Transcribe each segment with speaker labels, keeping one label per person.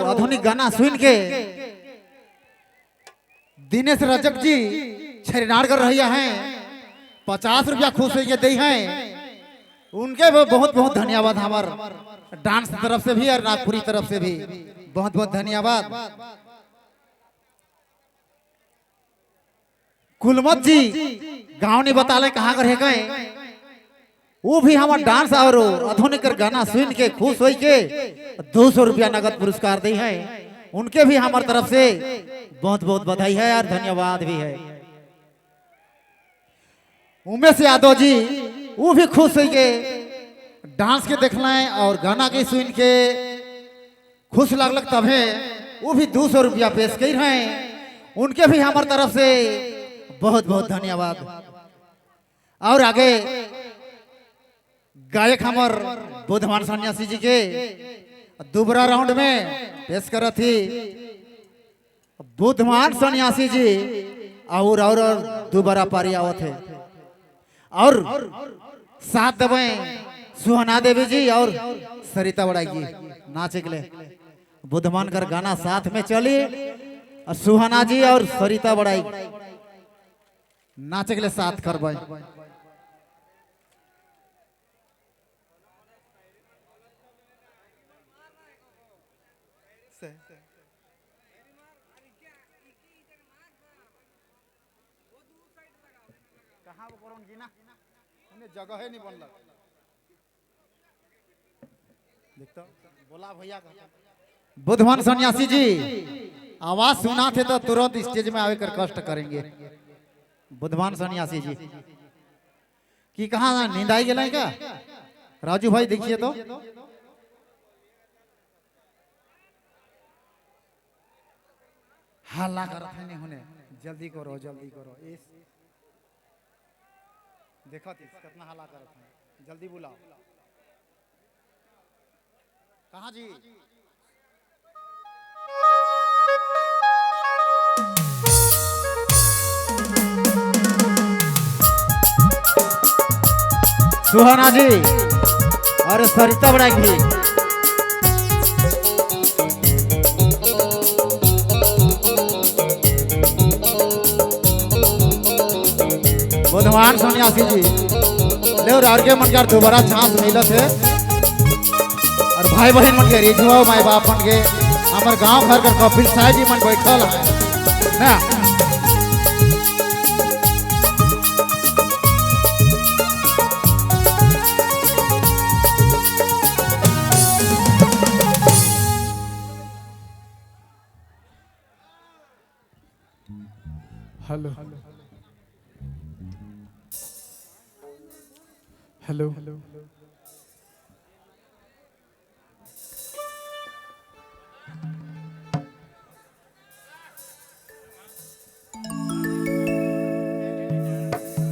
Speaker 1: आधुनिक गाना सुन के दिनेश रजक जी छेरनार कर रहिया हैं, 50 रुपया खुश होके दी हैं। उनके भी बहुत बहुत धन्यवाद, हमार डांस तरफ से भी और नागपुरी तरफ से भी बहुत बहुत धन्यवाद। कुलमत जी गांव नहीं बता ले कहाँ कर है गए, वो भी हमार डांस और आधुनिक गाना सुन के खुश हो के 200 रुपया नगद पुरस्कार दी है। उनके भी हमार तरफ से बहुत बहुत बधाई है और धन्यवाद भी है। उमेश यादव जी वो भी खुश हो के डांस के देखना और गाना के सुन के खुश लगलक तभे वो भी 200 रुपया पेश कर रहे हैं। उनके भी हमार तरफ से बहुत बहुत धन्यवाद। और आगे गायक हमार बुधमान सन्यासी जी के दोबारा राउंड में पेश कर थी बुधमान सन्यासी जी और दोबारा पारी आवत है और साथ दबे सुहाना देवी जी और सरिता बड़ाई जी नाचे के लिए। बुधमान कर गाना साथ में चली और सुहाना जी और सरिता बड़ाई नाचे के लिए साथ करबे। जगह है नहीं बनल देखता बोला भैया। बुधमान सन्यासी जी आवाज सुना थे तो तुरंत स्टेज में आवे कर कष्ट करेंगे। बुधमान सन्यासी जी की कहा नींद आई गया क्या? राजू भाई देखिए तो हल्ला करत है नहीं होने, जल्दी करो जल्दी करो। इस देखो कितना हल्ला करत है, जल्दी बुलाओ। कहाँ जी? सुहाना जी और सरिता बड़ाई भी। बुधवान सन्यासी जी ले और के मन के दोबारा चांस मिलत है और भाई बहन मन के रिझुआ माई बाप मन के हमार गांव घर के कपिल साहब जी मन बैठल है ना।
Speaker 2: Hello hello hello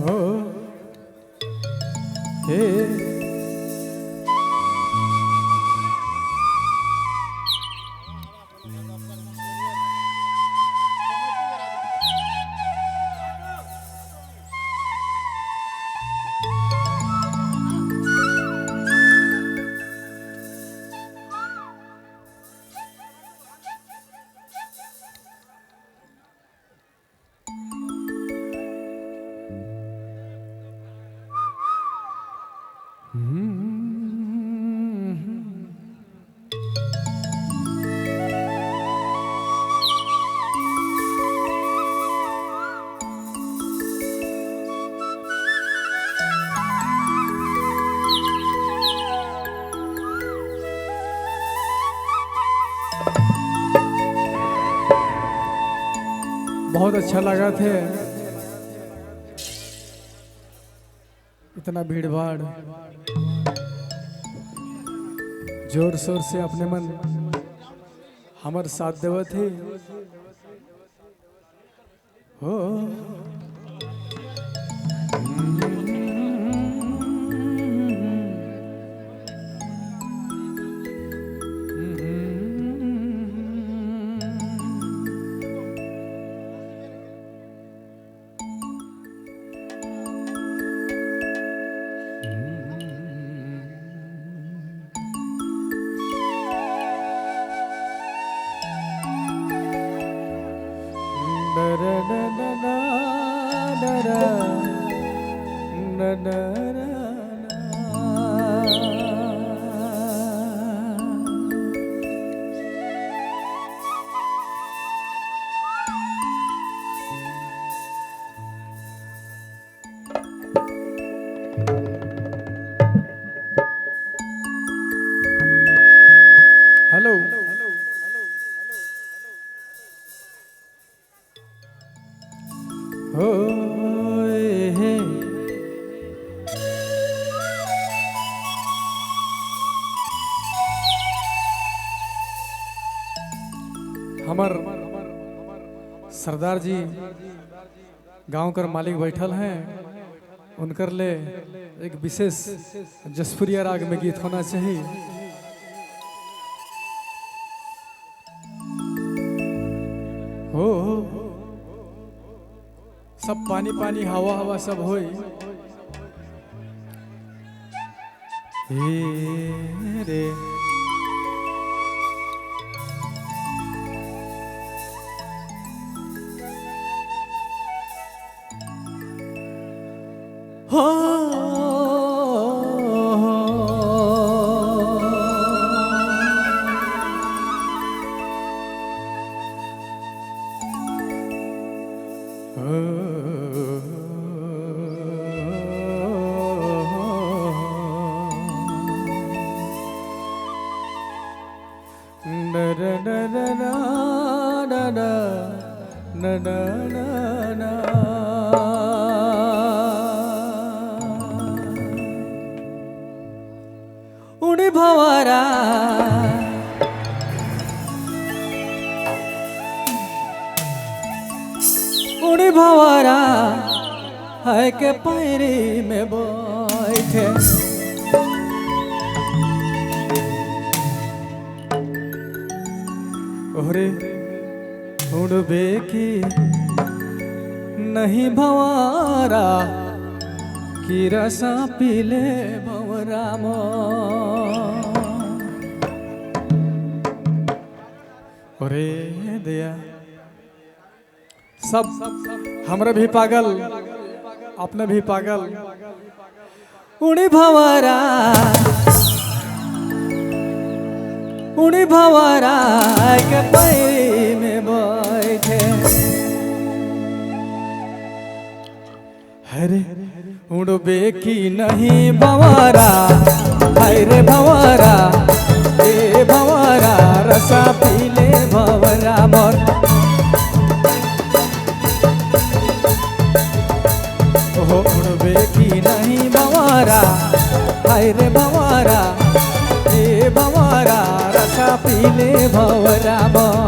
Speaker 2: ओ हे बहुत अच्छा लगा थे इतना भीड़ भाड़ जोर शोर से अपने मन हमार साथ देव थे हो। ना ना ना ना ना ना। हेलो हो हे हमर सरदार जी गांव कर मालिक बैठल हैं, उनकर ले एक विशेष जसपुरिया राग में गीत होना चाहिए। हो सब पानी पानी हवा हवा सब होई। हे रे हो उड़ी भंवरा उड़ी भंवरा है के पैरी में बैठे। ओरे उड़बे की नहीं भंवरा की रसा पीले भंवरा मो। अरे दया सब हमरे भी पागल अपने भी पागल। उड़ी भंवरा उड़ी भंवरा के पैरी में बैठे। हरे उड़बे की नहीं भंवरा हरे भंवरा ए भंवरा रसा पीले भंवरा मोर। ओहो उड़बे की नहीं भंवरा हरे भंवरा ए भंवरा रसा पीले भंवरा मोर।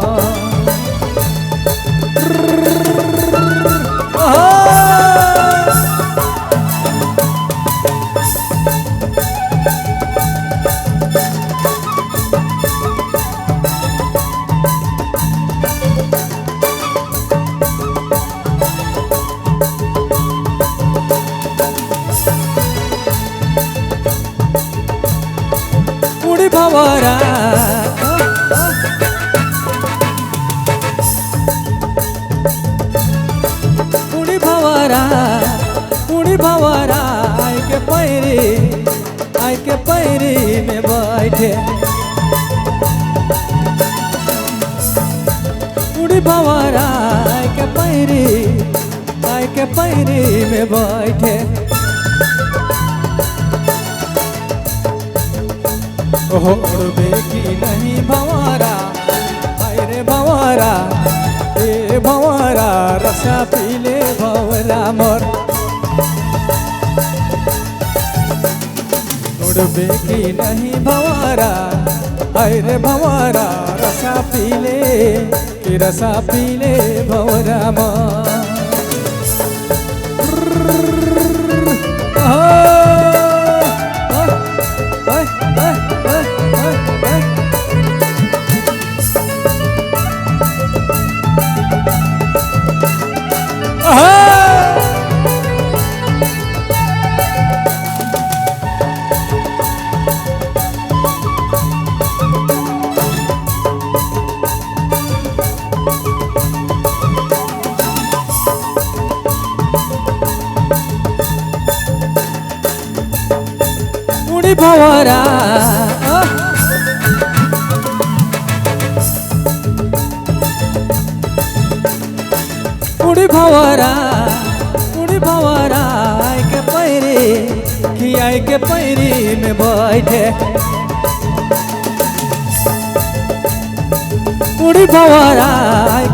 Speaker 2: उड़ी भंवरा उड़ी भंवरा उड़ी भंवरा आई के पैरी में बैठे। उड़ी भंवरा आई के पैरी में बैठे। ओहो उड़बे की नहीं भंवरा अरे भंवरा ए भंवरा रसा पीले भंवरा मोर। उड़बे की नहीं भंवरा अरे भंवरा रसा पीले की रसा पीले भंवरा मोर। भंवरा उड़ी भंवरा उड़ी भंवरा आई के पैरी कि आई के पैरी में बैठे उड़ी भंवरा आई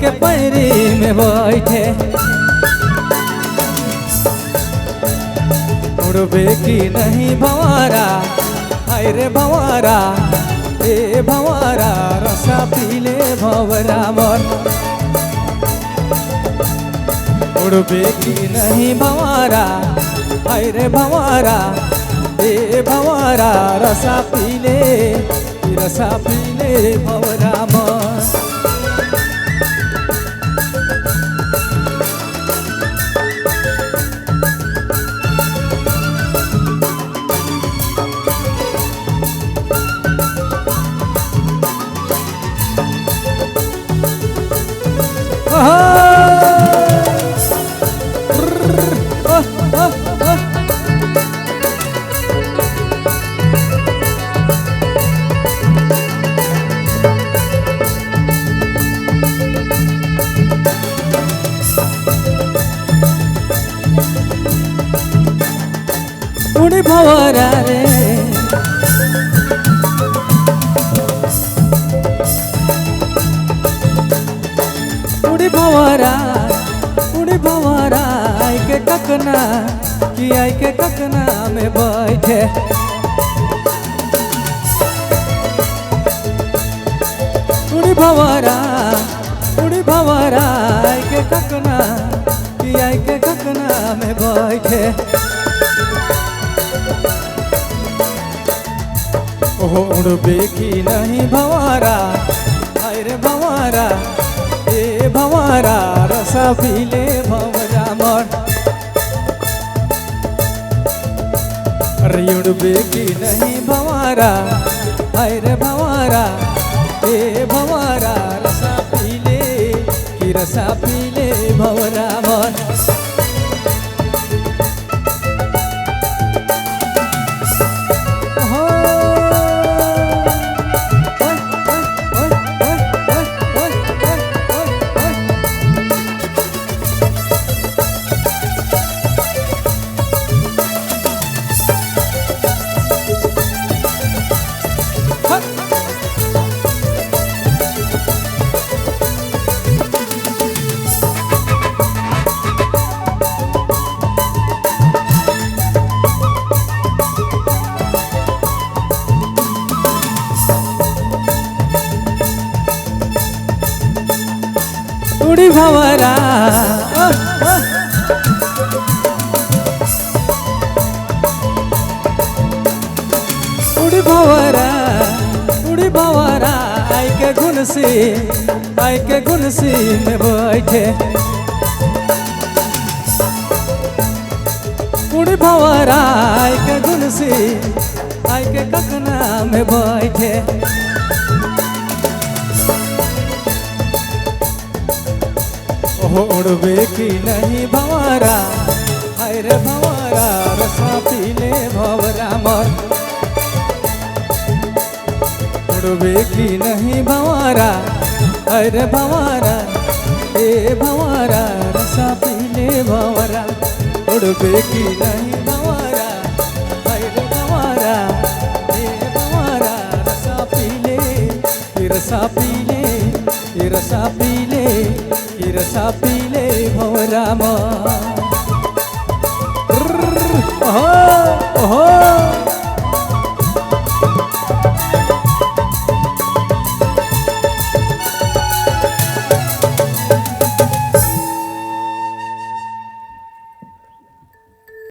Speaker 2: के पैरी में बैठे उड़बे की नहीं भंवरा हाय रे भंवरा ए भंवरा रसा पीले भंवरा मोर उड़बे की नहीं भंवरा हाय रे भंवरा ए भंवरा रसा पीले भंवरा मोर। उड़ी भंवरा रे उड़ी भंवरा आई के ककना कि आई के ककना में बैठे उड़ी भंवरा आई के ककना कि आई के ककना में बैठे ओहो उड़बे की नहीं भंवरा हाय रे भंवरा ए भंवरा रसा पीले भंवरा मोर अरे उड़बे की नहीं भंवरा हाय रे भंवरा ए भंवरा रसा पीले की रसा पीले भंवरा मोर। उड़ी भंवरा उड़ी भंवरा आई के गुनसी में बैठे उड़ी भंवरा आई के गुनसी आई के ककना में बैठे ओहो उड़बे की नहीं भंवरा हाय रे भंवरा रसा पीले भंवरा मोर उड़बे की नहीं भंवरा हाय रे भंवरा ए भंवरा रसा पीले भंवरा उड़बे की नहीं भंवरा हाय रे भंवरा ए भंवरा रसा पीले रसा पीले रसा पीले रसा पीले भंवरा मोर। ओहो ओहो।